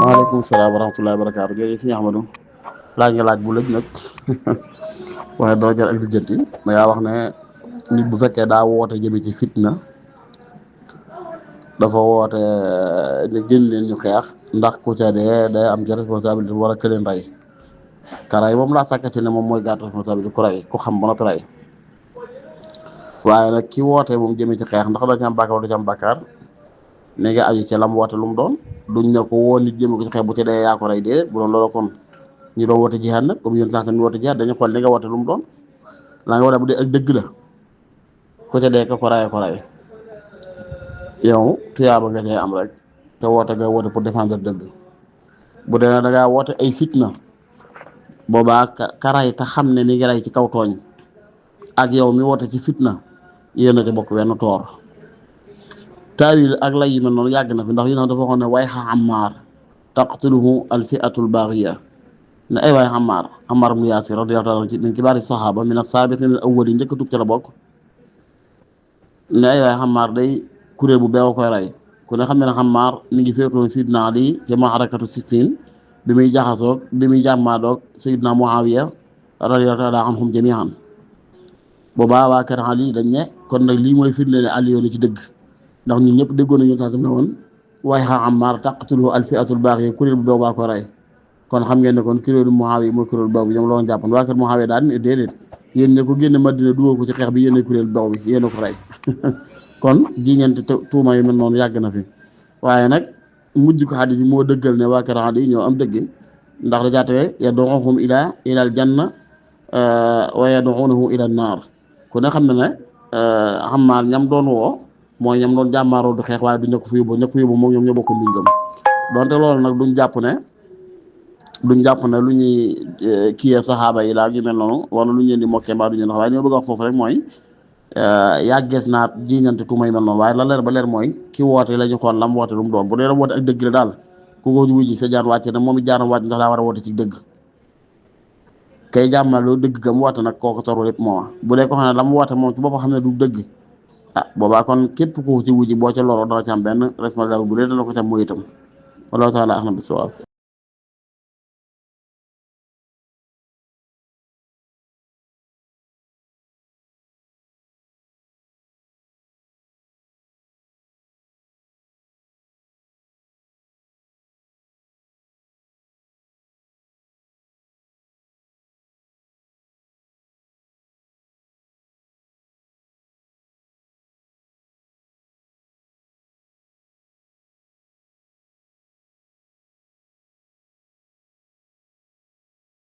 waaleykum salaam wa rahmatullahi wa barakaatu jërëjëf sëñ Ahmadou laaj nga laaj bu lëj nag waaye doo jar ak lijjanti dangaa wax ne nit bu fekkee daa woote jëme ci fitna dafa woote ne génn leen ñu xeex ndax ku ca dee day am ci responsabilité war a këleen rey ka rey moom laa sàkkati ne moom mooy gàtt responsabilité ku rey ku xam ba noppi rey waaye nag ki woote moom jëme ci xeex ndax da ci am bàkkaar wala da ci am bàkkaar ne nga aju ca lam woote lu mu doon duñ ne ko woo nit jëme ko ci xeex bu ci dee yaa ko rey déedéet bu doon loolu kon ñu doon woote jihaad nag comme yéen sax tamit woote jihaad dañu xool li nga woote lu mu doon la nga woote bu dee ak dëgg la ku ca dee ka ko rey yow tuyaaba nga cay am rek te woote nga woote pour défendre dëgg bu dee da ngaa woote ay fitna boobaa ka ray te xam ne ni ngi ray ci kaw tooñ ak yow mi woote ci fitna yéen a ca bokk wenn toor taawil ak lay yu mel noonu yàgg na fi ndax yi dafa waxoon ne way xa Ammaar taqtuluhu al fi'atul baghiya ne ay waay Ammaar ibn Yaasir radiyallahu taala min kibaari saxaaba min as-saabiqiina al-awwaliin njëkk a tug ca la bokk ne ay waay Ammaar day kuréel bu beew koy rey ku ne xam ne ne Ammaar mi ngi féetoon Sidna Ali ci ma'rakatu Siffin bi muy jaxasoog bi muy jàmmaadoog Sayyidna Muawiya radiyallahu taala anhum jamii'an boobaa waa kër Ali dañ ne kon nag lii mooy firnde ne Ali yoon ci dëgg ndax ñun ñëpp déggoon nañu tax ne woon waaye xa Ammaar taqtuluhu al-fi'atul baghiya kuréel bu beew baa ko rey kon xam ngeen ne kon kuréelu Muawiya mooy kuréel boobu ñoom la woon jàppoon waa kër Muawiya daal ne déedéet yéen ne ko génne Madina dugal ko ci xeex bi yéen kuréel boobu bi yéen a ko rey kon jiñante tuuma yu mel noonu yàgg na fi waaye nag mujj ko xadis yi moo dëggal ne waa kër Ali ñoo am dëgg ndax da jaatewee yad'uuhum ilal janna wa yad'uunahu ilal naar ku ne xam ne ne Ammaar ñam doon woo mooy ñam doon jàmmaaroo du xeex waaye du ña ko fa yóbbu moom ñoom ñoo bokk luñ gëm donte loolu nag duñ jàpp ne lu ñuy kiyee saxaaba yi laa ñu mel noonu wala lu ñu leen di mokkee mbaa du ñu wax waaye li ma bëgg a wax foofu rek mooy yàggees naa jiñante tuumay mel noonu waaye la leer ba leer mooy ki woote la ñu xool lam woote lu mu doon bu dee la woote ak dëgg la daal ku ko wuji sa jaan wàcce na moom it jaan wàcc ndax daa war a woote ci dëgg kay jàmmal loolu dëgg gam woote nag kooku toru lépp mooma bu dee ko xam ne lam woote moom ci boppam xam ne du dëgg boobaa kon képp ku ci wuji boo ca loroo dana ci am benn responsable bu dee dana ko ca muy itam wallahu taala ahlam bis sawaab